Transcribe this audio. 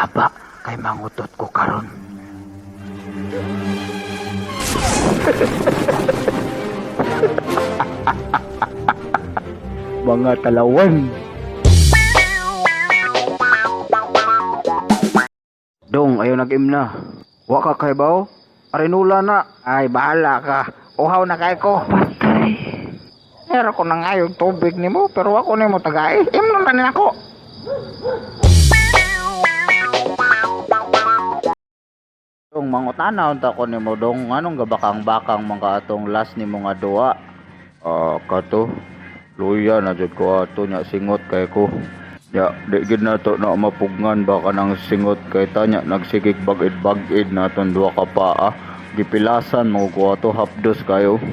Saba kay mangutot ko karon. Mga talawan. Dong, ayaw nag-imna. Wa ka kay baw? Arinula na. Ay, bahala ka. Uhaw na kay ko. Patay. Pero ko nang ayog tubig nimo, pero ako nimo tagay. Imnon na ni ako. Dong, mangutana unta ko nimo, dong, anong gabakang-bakang mga atong last nimo nga duwa? Ah, kato. Luya na jud ko ato nya, singot kay ko. Ya, di gid na to na mapugngan ba kanang singot kay tanya nagsigig bagid-bagid na aton duha ka paa. Gipilasan mo ko ato, hapdos kayo.